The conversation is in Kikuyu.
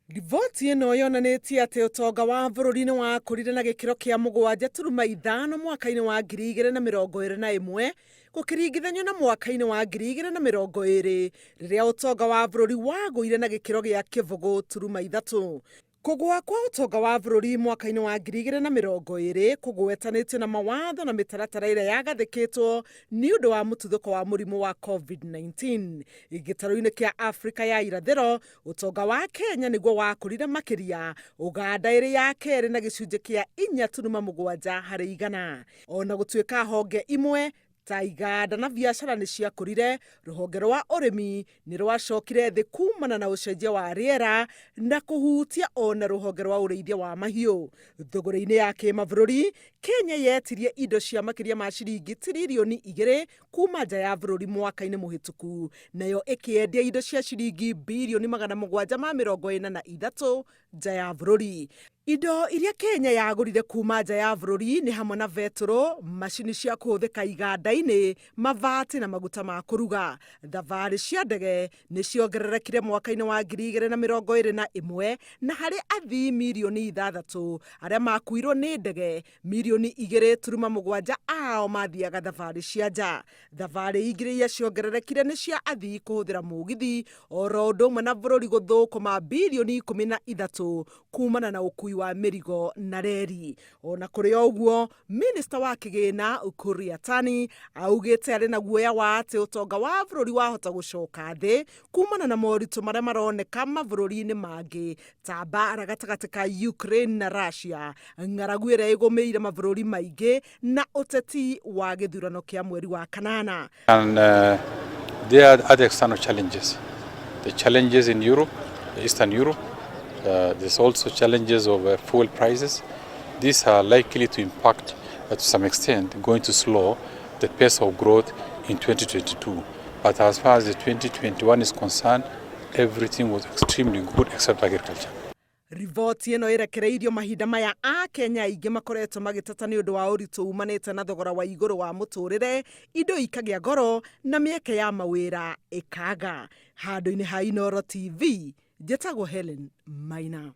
Riboti ĩno yonanĩtie atĩ ũtonga wa bũrũri nĩ wakũrire na gĩkĩro kĩa 7.5 mwaka-inĩ wa 2021 gũkĩringithanio na mwaka-inĩ wa 2020 rĩrĩa ũtonga wa bũrũri wagũire na gĩkĩro gĩa 0.3. Kũgũa kwa ũtonga wa bũrũri mwaka-inĩ wa 2020 kũgwetanĩtio na mawatho na mĩtaratara ĩrĩa yagathĩkĩtwo nĩ ũndũ wa mũtuthũko wa mũrimũ wa COVID-19. Gĩtarũ-inĩ kĩa Afrika ya irathĩro, ũtonga wa Kenya nĩguo wakũrire makĩria, Ũganda ĩrĩ ya kerĩ na gĩcunjĩ kĩa 4.7 harĩ igana. O na gũtuĩka honge imwe ta iganda na biacara nĩ ciakũrire, rũhonge rwa ũrĩmi nĩ rwacokire thĩ kumana na ũcenjia wa rĩera na kũhutia ona rũhonge rwa ũrĩithia wa mahiũ. Thũgũrĩ-inĩ ya kĩmabũrũri, Kenya yetirie indo cia makĩria ma ciringi tiririoni 2 kuma nja ya bũrũri mwaka-inĩ mũhĩtũku, nayo ĩkĩendia indo cia ciringi birioni 743 nja ya bũrũri. Indo iria Kenya yagũrire kuma nja ya bũrũri nĩ hamwe na betũrũ, macini cia kũhũthĩka iganda-inĩ, mabati na maguta ma kũruga. Thabarĩ cia ndege nĩ ciongererekire mwaka-inĩ wa 2021 na harĩ athii mirioni 6 arĩa makuirwo nĩ ndege, mirioni 2.7 ao mathiaga thabarĩ cia nja. Thabarĩ ingĩ iria ciongererekire nĩ cia athii kũhũthĩra mũgithi oro ũndũ ũmwe na bũrũri gũthũkũma birioni 13 kumana na ũkui wa mĩrigo na reri. Ona kũrĩ o ũguo, minista wa kĩgĩna Ukur Yatani augĩte arĩ na guoya wa atĩ ũtonga wa bũrũri wahota gũcoka thĩ kumana na moritũ marĩa maroneka mabũrũri-inĩ mangĩ ta mbara gatagatĩ ka Ukraine na Russia, ng'aragu ĩrĩa ĩgũmĩire mabũrũri maingĩ na ũteti wa gĩthurano kĩa mweri wa kanana. And there are other external challenges. The challenges in Europe, Eastern Europe, there's also challenges of fuel prices. These are likely to impact, to some extent, going to slow the pace of growth in 2022. But as far as the 2021 is concerned, everything was extremely good except agriculture. Riboti ĩno ĩrekereirio mahinda maya Akenya aingĩ makoretwo magĩteta nĩ ũndũ wa ũritũ umanĩte na thogora wa igũrũ wa mũtũrĩre, indo ikagĩa goro na mĩeke ya mawĩra ĩkaga. Handũ-inĩ ha Inooro TV, njĩtagwo Helen Maina.